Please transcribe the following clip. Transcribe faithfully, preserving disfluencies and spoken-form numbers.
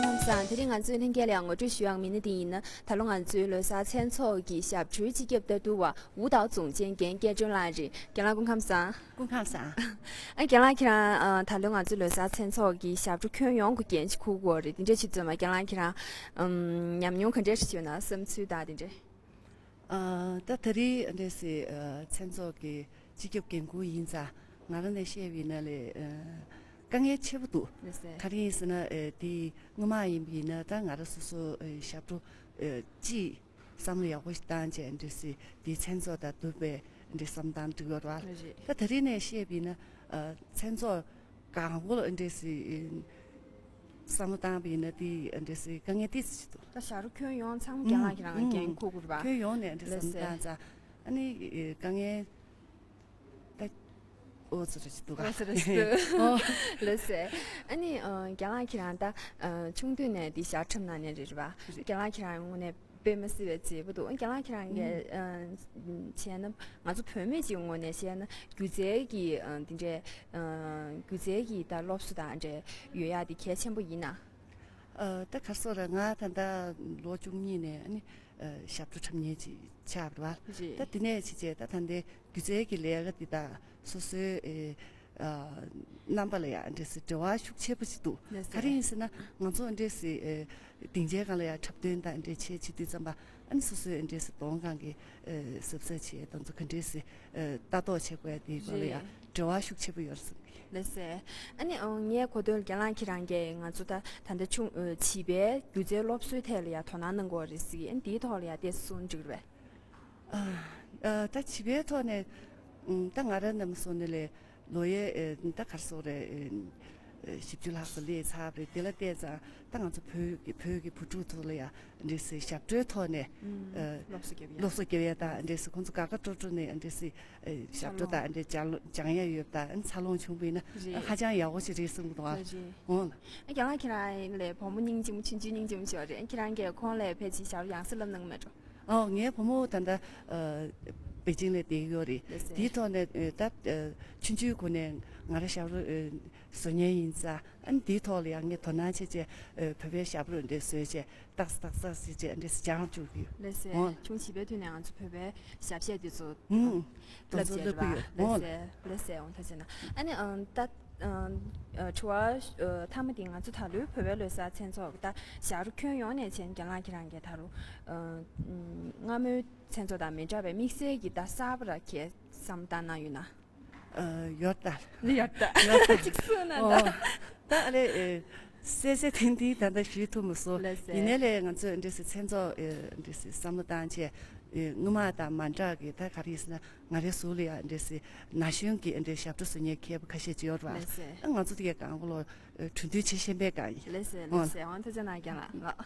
ཁམས་བཟང་། དེ་རིང་ང་ཚོའི་ལྷན་རྒྱས་ལ་ཡང་ངོ་སྤྲོད་ཞུ་ཡག་མི་སྣ་དེ་ཡིན་ན། ད་ལོ་ང་ཚོའི་ལོ་གསར་མཚན་ཚོགས་ཀྱི་ཞབས་བྲོའི་སྤྱི་ཁྱབ་ལྟ་བསྡུ་བ་ཝུའུ་ཏའོ་ཙུང་ཅན་རྒན་སྐལ་སྒྲོན་ལགས་རེད། རྒན་ལགས་སྐུ་ཁམས་བཟང་། སྐུ་ཁམས་བཟང་། ཨ་རྒན་ལགས་ཁྱེད་རང་ཨ་ད་ལོ་ང་ཚོའི་ལོ་གསར་མཚན་ཚོགས་ཀྱི་ཞབས་བྲོ་ཁྱོན་ཡོངས་ཀྱི་འགན་ཅིག་འཁུར་དགོས་རེད། དེ་འདྲ་བྱེད་དུས་ཙམ་པ་རྒན་ལགས་ཁྱེད་རང་ཨམ་ཉམས་མྱོང་ག་འདྲ་ཞིག་ཡོད་ན། བསམ་ཚུལ་དང་དེ་འདྲ། ཨ་ད་ད་རེས་འདྲ་སེ་ཨ་མཚན་ཚོགས་ཀྱི་སྤྱི་ཁྱབ་འགན་འཁུར་ཡིན་ཙང་། ང་རང་ནས་བཤད་པ་ཡིན་ན་ལས་ཨ་དཀའ་ངལ་ཆེ་པོ་འདུག་ལགས་སེ། ག་རེ་ཡིན་ཟེར་ན། ཨ་དེ་སྔོན་མ་ཡིན་པ་ཡིན་ན། ད་ང་རང་སོ་སོ་ཨ་ཞབས་བྲོ་ཨ་ཅིག་བསམ་བློ་ཡག་པོ་ཞིག་བཏང་བྱས་འདྲ་སེ་དེ་མཚན་ཚོགས་དང་བསྡུར་བའི་འདྲ་བསམ་བཏང་འགྲིག་ཡོད་རེད་བ། རེད། ད་ད་རེས་ནས་བཤད་པ་ཡིན་ན། ཨ་མཚན་ཚོགས་གང་པོ་ལ་འདྲ་སེ་བསམ་བློ་བཏང་བ་ཡིན་ན། དེ་འདྲ་སེ་དཀའ་ངལ་ཏོག་ཙམ་ཞིག་འདུག་ད་ཞབས་བྲོ་ཁྱོན་ཡོངས་ཚང་མ་རྒན་ལགས་ཁྱེད་རང་ཨུམ་འགན་ཁུར་དགོས་རེད་པ། ཁྱོན་ཡོངས་ནས་འདྲ་ལགས་བསམ་བློ་སེ། བཏང་ཙང་། ཨ་ནི་ཨེ་དཀའ་ངལ་ད་འོ་ཙི་རེ་ཞིག་འདུག་ག་ཨོ་ཙི་རེ་ཞིག་འདུག་ཨོ། ལགས་སེ། ཨ་ནི་ཨ་རྒན་ལགས་ཁྱེད་རང་ད་ཨ་ཆུང་དུས་ནས་འདི་ཞབས་བྲོ་འཁྲབ་གནང་མཁན་རེད་པ། རྒན་ལགས་ཁྱེད་རང་ངོས་ནས་དཔེ་མ་སྲིད་པའི་མཛེས་པོ་འདུག་རྒན་ལགས་ཁྱེད་རང་གིས་ཨ་བྱས་ན། ང་ཚོ་བུད་མེད་ཅིག་ངོས་ནས་བཤད་ན། སྒྱུ་རྩལ་གྱི་ཨ་འདི་འདྲའི་ཨ་སྒྱུ་རྩལ་གྱི་ད་སློབ་གསོ་དང་འདྲ་ཡོད་ཡག་འདི་གལ་ཆེན་པོ་ཡིན་ན། ཨ་ད་ག་རེ་ཟེར་དགོས་རེད། ང་ད་ལྟ་ལོ་བཅུ་གཉིས་ནས་ཨ་ནི་ཨ་ཞབས་བྲོ་འཁྲབ་མཁན་ཅིག་ཆགས་པ་རེད་པ། རེད། ད་དེ་ནས་བྱས་བྱས་ད་ད་ལྟའི་སྒྱུ་རྩལ་གྱི་ལས་ཀ་འདི་དང་སོ་སོའི་ཨེ་ཨ་རྣམ་པ་ལ་ཡང་འདྲ་སེ་འབྲེལ་བ་ཤུགས་ཆེ་པོ་ཞིག་འདུག་ལགས་སེ། ག་རེ་ཡིན་ཟེར་ན། ང་ཚོ་འདྲ་སེ་ཨེ་སྡིངས་ཆའི་སྒང་ལ་ཡང་འཁྲབ་སྟོན་དང་འདྲ་བྱས་བྱེད་དུས་ཙམ་པ། ཨ་ནི་སོ་སོའི་འདྲ་སེ་གདོང་སྒང་གི་ཨེ་གཟབ་གཟབ་བྱས་དང་ཚོ་ག་འདྲ་སེ་ཨེ་ལྟ་རྟོག་བྱེད་དགོས་ཡ་དེའི་སྒང་ལ་ཡང་རེད། འབྲེལ་བ་ཤུགས་ཆེ་པོ་ཡོད་རེད་བསམ་གི། ལགས་སེ། ཨ་ནི་ཨང་ངའི་གོ་དོན་ལ་རྒན་ལགས་ཁྱེད་རང་གིས་ང་ཚོ་ད་ད་ལྟ་ཆུང་ཨ་བྱིས་པའི་སྒྱུ་རྩལ་སློབ་གསོའི་ཐད་ལ་ཡང་དོ་སྣང་གནང་གི་ཡོད་རེད་ཟེར་གི། ཨ་ནི་དེའི་ཐོག་ལ་ཡང་ཏོག་ཙམ་གསུང་འདྲི་གི་རེད་པས། ཨ་ཨ་ད་བྱིས་པའི་ཐོག་ནས་ཨམ་ད་ང་རང་རྣམ་པ་སོང་ནས་ལས་ལོ་ཡས་ཨེ་ད་ག་རེ་ཟེར་དགོས་རེད། ཨེ་ཨེ་བཞི་བཅུ་ལྷག་ཙམ་སླེབས་ཚར་བ་རེད། དེ་ལ་བལྟས་ཙང་ད་ང་ཚོ་བོད་ཀྱི་བོད་ཀྱི་བུ་ཕྲུག་ཚོ་ལ་ཡང་འདྲ་སེ་ཞབས་བྲོའི་ཐོག་ནས་ཨ་སློབ་གསོ་རྒྱབ་ཡ། སློབ་གསོ་རྒྱབ་ཡ་དང་འདྲ་སེ་ཁོང་ཚོ་དགའ་དགའ་སྤྲོ་སྤྲོ་ནས་འདྲ་སེ་ཨེ་ཞབས་བྲོ་དང་འདྲ་སྦྱང་སྦྱང་ཡ་ཡོད་པ་དང་། འཚར་ལོངས་བྱུང་བ་ཡིན་ན་རེད། ཧ་ཅང་ཡག་པོ་ཞིག་རེད་བསམ་གྱི་འདུག་ཨ། རེད། འོང་། ཨ་རྒན་ལགས་ཁྱེད་རང་ལ་བུ་མོ་སྙིང་རྗེ་མོ། ཆུང་ཆུང་སྙིང་རྗེ་མོ་ཞིག་ཡོད་རེད། ཁྱེད་རང་གིས་ཁོང་ལ་ཕལ་ཆེར་ཞབས་བྲོ་ཡང་སེ་བསླབ་གནང་གི་མེད་འགྲོ། ཨོ་ངའི་བུ་མོ་ད་ལྟ་ཨ་པེ་ཅིང་ལ་བསྡད་ཀྱི་ཡོད་རེད། ལགས་སེ། དེའི་ཐོག་ནས་ཨ་ད་ཨ་ཆུང་ཆུང་སྒང་ནས་ང་རང་ཞབས་བྲོ་ཨ་བཟོ་མཁན་ཡིན་ཙང་། ཨ་ནི་དེའི་ཐོག་ལ་ཡང་ངས་དོ་སྣང་བྱས་བྱས་ཨ་བོད་པའི་ཞབས་བྲོ་འདྲ་བཟོས་བྱས་ཏག་ཏག་ཏག་ཟེར་བྱས་འདྲ་སྦྱང་བཅུག་གི་ཡོད། ལགས་སེ། འོང་། ཆུང་བྱིས་པའི་དུས་ནས་ང་ཚོ་བོད་པའི་ཞབས་གཞས་དེ་ཚོ་ཨུམ། ད་བསླབ་ཚོ་བྱས་བསླབ་རེད་གི་ཡོད། པ། ལགས་འོང་། སེ། ལགས་སེ། འོང་ད་བྱས་ན་ཨ་ནི་ཨ་ད་ཨ་ཨ་དྲི་བ་ཨ་མཐའ་མ་དེ། ང་ཚོ་ད་ལོའི་བོད་པའི་ལོ་གསར་མཚན་ཚོགས་ད་ཞབས་བྲོ་ཁྱོན་ཡོངས་ནས་བྱས་ན་རྒན་ལགས་ཁྱེད་རང་གིས་ད་རུང་ཨ་སྔ་མོའི་མཚན་ཚོགས་དང་མི་འདྲ་བའི་དམིགས་བསལ་གྱི་ད་གསར་པ་ར་ཁྱེད་བསམ་བློ་བཏང་གནང་ཡོད་ན། ཨ་ཡོད་ད། ཡོད་ད། ཡོད་ད། གཅིག་གསུངས་ན་ད། ཨོ། ད་ཨ་ལས་ཨེ་གསལ་གསལ་ཐིང་ཐིང་ད་ལྟ་ཞུ་ཐུབ་མ་སོང་། ལགས་སེ། ཡིན་ནའི་ལས་ང་ཚོས་འདྲ་སེ་མཚན་ཚོགས་ཨེ་འདྲ་སེ་བསམ་བློ་བཏང་བྱས་ཨེ་སྔོན་མ་དང་མ་འདྲ་གི་ད་ག་རེ་ཡིན་ཟེར་ན། ང་རའི་གཟུགས་ལ་ཡང་འདྲ་སེ་ན་གཞོན་གྱི་འདྲ་ཞབས་བྲོ་བཟོ་མཁན་མཁས་པོ་ཁ་ཤས་ཅིག་ཡོད་རེད་པ། ལགས་སེ། ཨ་ང་ཚོ་དེ་གའི་སྒང་གོ་ལོ་ཨེ་གྲོས་བསྡུར་བྱེད་ཤེས་པའི་སྒང་ཡིན། ལགས་སེ། ཨོ། ལགས་སེ། འོང་ཐུགས་རྗེ་གནང་རྒན་ལགས། ལགས།